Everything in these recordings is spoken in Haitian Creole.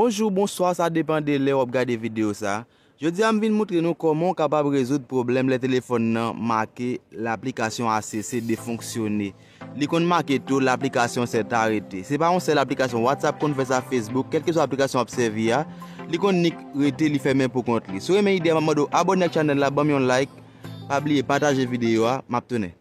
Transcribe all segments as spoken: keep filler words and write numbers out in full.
Bonjou, bonswa, sa depann de lè w ap gade videyo sa. Jodi a, m vin moutre nou kòman w kapab rezoud pwoblèm lè telefòn nan make laplikasyon A C C defonksyone. Li konn make tou laplikasyon s'est arrêté. Se pa yon sèl aplikasyon, WhatsApp konn fè sa, Facebook, kèlkeswa aplikasyon w ap sèvi a, li konn nik rete, li fèmen pou kont li. Si w renmen ide a, m ap mande w abòne ak chanèl la, ban m yon like, pa bliye pataje videyo a, m ap tounen.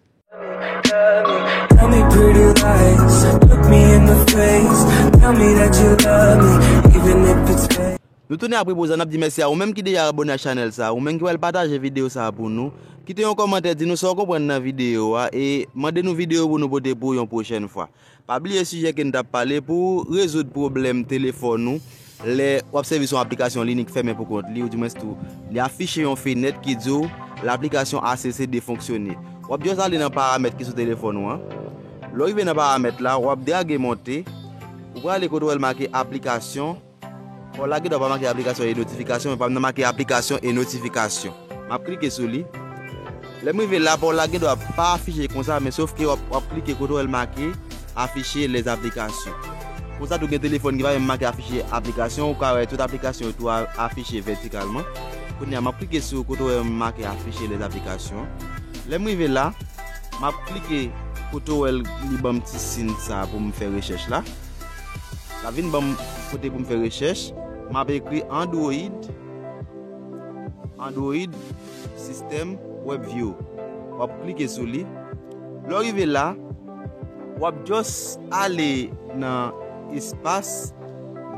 Tell me pretty lies, look me in the face. Tell me that you love me, even if it's fake. Nou tounen apre poz la, n ap di mèsi a ou menm ki deja abòne ak chanèl sa, ou menm ki pral pataje videyo sa pou nou. Kite yon kòmantè, di nou sa w konprann nan videyo a, e mande nou videyo pou nou pote pou yon pwochèn fwa. Pa bliye sijè ke n t ap pale pou rezoud pwoblèm telefòn ou lè w ap sèvi sou yon aplikasyon li nik fèmen pou kont li, oudimwens tou, li afiche yon fenèt ki di w laplikasyon A C C defonksyone. W ap just ale nan paramèt ki sou telefòn ou an. Lè w rive nan paramèt la, w ap drage monte, ou prale kote w wè l make aplikasyon. Fò w lage dwa pa make aplikasyon e notifikasyon, men pa m nan make aplikasyon e notifikasyon. M ap klike sou li. Lè m rive la, pa w lage dwa pa afiche konsa, men sof ke w ap, w ap klike kote w wè l make afiche les applications. Konsa tou gen telefòn ki pa menm make afiche aplikasyon, ou ka wè tout aplikasyon yo tou a- afiche vètikalman. Kounye a, m ap klike sou kote w wè make afiche les applications. Lè m rive la, m ap klike kote w wè l li ban m ti siy sa pou m fè rechèch la. L ap vin ban m kote pou m fè rechèch. M ap ekri Android, Android System Web View. W ap klike sou li. Lè w rive la, w ap just ale nan espas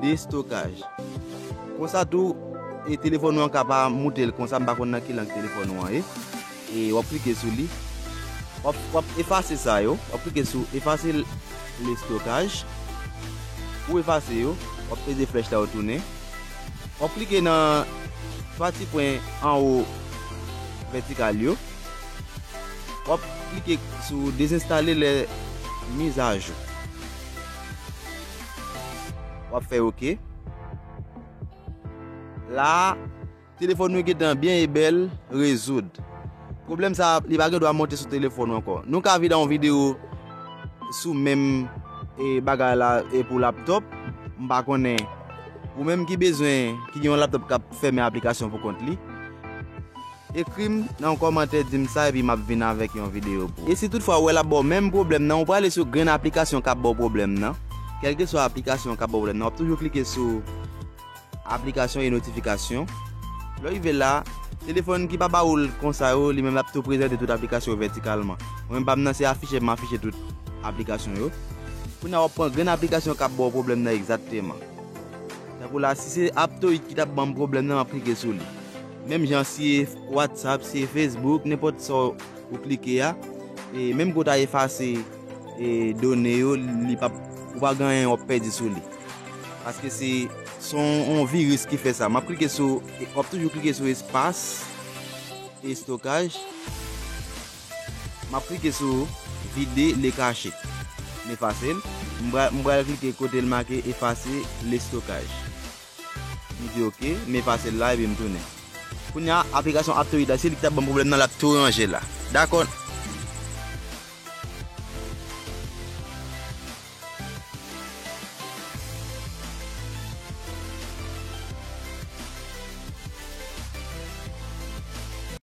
de stokaj. Konsa tou, e telefòn ou an ka pa moute l konsa, m pa konn nan ki lang telefòn ou an ye. E w ap klike sou li. W ap, w ap efase sa yo. W ap klike sou efase l- le stokaj. Ou efase yo, w ap peze flèch la yo tounen. W ap klike nan twa ti pwen anwo vètikal yo. W ap klike sou dezenstale lè mizajou. W ap fè oke. La a, telefòn nou gentan byen e bèl rezoud. Pwoblèm sa a, li pa gen dwa monte sou telefòn ou ankò. Nou ka vin nan yon videyo sou menm e bagay la e pou laptòp. M pa konnen. Ou menm ki bezwen, ki gen yon laptòp k ap fèmen aplikasyon pou kont li, ekri m nan yon kòmantè, di m sa, epi m ap vin avèk yon videyo pou ou. E si toutfwa ou wè l ap ba w menm pwoblèm nan, ou prale sou grenn aplikasyon k ap ba w pwoblèm nan. Kèlkeswa aplikasyon k ap ba w pwoblèm nan, w ap toujou klike sou aplikasyon e notifikasyon. Lè w rive la, telefòn ki pa ba ou l konsa yo, li menm l ap tou prezante tout aplikasyon yo vètikalman. Mwen menm pa m nan se afiche m afiche tout aplikasyon yo. Kounye a w ap pran grenn aplikasyon k ap ba w pwoblèm nan egzakteman. Tankou la, si se Aptoid ki t ap ban m pwoblèm nan, m ap klike sou li. Menm jan si e WhatsApp, si e Facebook, nenpòt sa w ou klike a, e menm ke w ta efase e done yo, li p ap, ou pa gen anyen w ap pèdi sou li. Paske se, se yon, yon viris ki fè sa. M ap klike sou, w ap toujou klike sou espas e stokaj. M ap klike sou vide le cache. M efase l. M pral, m pral klike kote l make efase le stokaj. M di oke, m efase l la epi m tounen. Kounye a, aplikasyon Aptoid la, se li ki t ap ban m pwoblèm nan, l ap tou ranje la. Dakò,